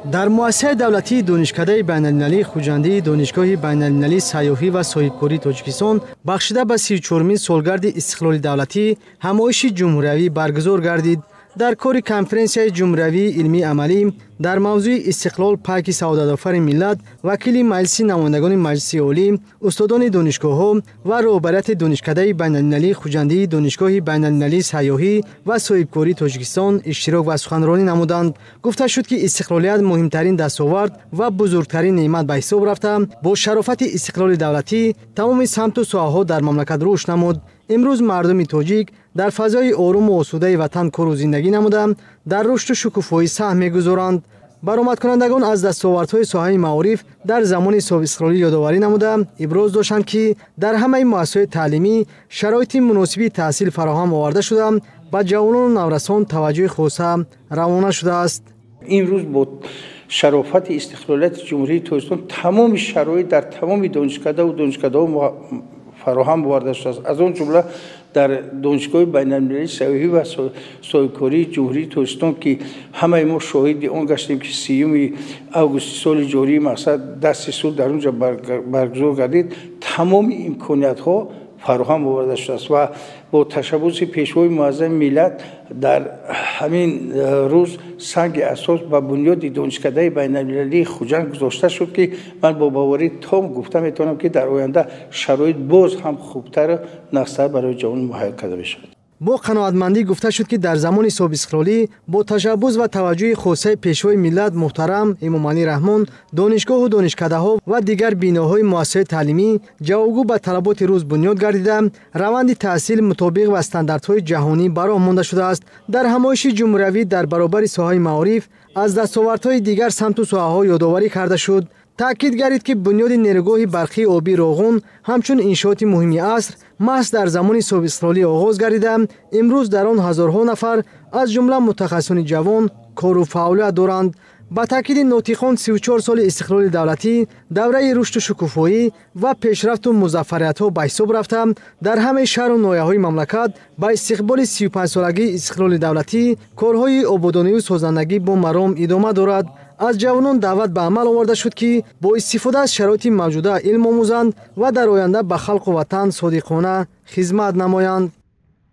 Дар муассисаи давлатии Донишкадаи байналмилалии Хуҷандии Донишгоҳи байналмилалии сайёҳӣ ва соҳибкории Тоҷикистон, бахшида ба 34-мин солгарди истиқлоли давлатӣ, ҳамоиши ҷумҳуриявӣ баргузор гардид. Дар кори конференсияи ҷумҳуриявии илмии амалӣ дар мавзӯи «Истиқлол — пайки саодатофари миллат» вакили Маҷлиси намояндагони Маҷлиси Олӣ, устодони донишгоҳҳо ва роҳбарияти Донишкадаи байналмилалии Хуҷандии Донишгоҳи байналмилалии сайёҳӣ ва соҳибкории Тоҷикистон иштирок ва суханронӣ намуданд. Гуфта шуд, ки истиқлолият муҳимтарин дастовард ва бузургтарин неъмат ба ҳисоб рафта, бо шарофати истиқлоли давлатӣ тамоми самту соҳаҳо дар мамлакат рушд намуд. Имрӯз мардуми тоҷик дар фазои оруму осудаи ватан кору зиндагӣ намуда, дар рушду шукуфоӣ саҳм мегузоранд. Баромадкунандагон аз дастовардҳои соҳаи маориф дар замони соҳибистиқлолӣ ёдоварӣ намуда, иброз доштанд, ки дар ҳамаи муассисаҳои таълимӣ шароити муносиби таҳсил фароҳам оварда шуда, ба ҷавонону наврасон таваҷҷӯҳи хоса равона шудааст. Имрӯз бо шарофати истиқлолияти Ҷумҳурии Тоҷикистон тамоми шароит дар тамоми донишкадаву донишкадаҳо фароҳам оварда шудааст, аз он ҷумла дар Донишгоҳи байналмилалии сайёҳӣ ва соҳибкории Ҷумҳурии Тоҷикистон, ки ҳамаи мо шоҳиди он гаштем, ки 30-уми августи соли ҷории мақсад дасти сулҳ дар он ҷо баргузор гардид, тамоми имкониятҳо фароҳам оварда шудааст. Ва бо ташаббуси Пешвои муаззами миллат дар ҳамин рӯз санги асос ба бунёди Донишкадаи байналмилалии Хуҷанд гузошта шуд, ки ман бо боварии том гуфта метавонам, ки дар оянда шароит боз ҳам хубтару нағзтар барои ҷавонон муҳайё карда мешавад. Бо қаноатмандӣ гуфта шуд, ки дар замони соҳибистиқлолӣ бо ташаббус ва таваҷҷӯҳи хосаи Пешвои миллат муҳтарам Эмомалӣ Раҳмон донишгоҳу донишкадаҳо ва дигар биноҳои муассисаҳои таълимӣ ҷавобгӯ ба талаботи рӯз бунёд гардида, раванди таҳсил мутобиқ ба стандартҳои ҷаҳонӣ ба роҳ монда шудааст. Дар ҳамоиши ҷумҳуриявӣ дар баробари соҳаи маориф аз дастовардҳои дигар самту соҳаҳо ёдоварӣ карда шуд. Таъкид гардид, ки бунёди нерӯгоҳи барқии обии Роғун ҳамчун иншооти муҳими аср маҳз дар замони соҳибистиқлолӣ оғоз гардида, имрӯз дар он ҳазорҳо нафар, аз ҷумла мутахассисони ҷавон, кору фаъолият доранд. Ба таъкиди нотиқон, 34 соли истиқлоли давлатӣ давраи рушду шукуфоӣ ва пешрафту музаффариятҳо ба ҳисоб рафта, дар ҳамаи шаҳру ноҳияҳои мамлакат ба истиқболи 35-солагии истиқлоли давлатӣ корҳои ободонию созандагӣ бо маром идома дорад. Аз ҷавонон даъват ба амал оварда шуд, ки бо истифода аз шароити мавҷуда илм омӯзанд ва дар оянда ба халқу ватан содиқона хизмат намоянд.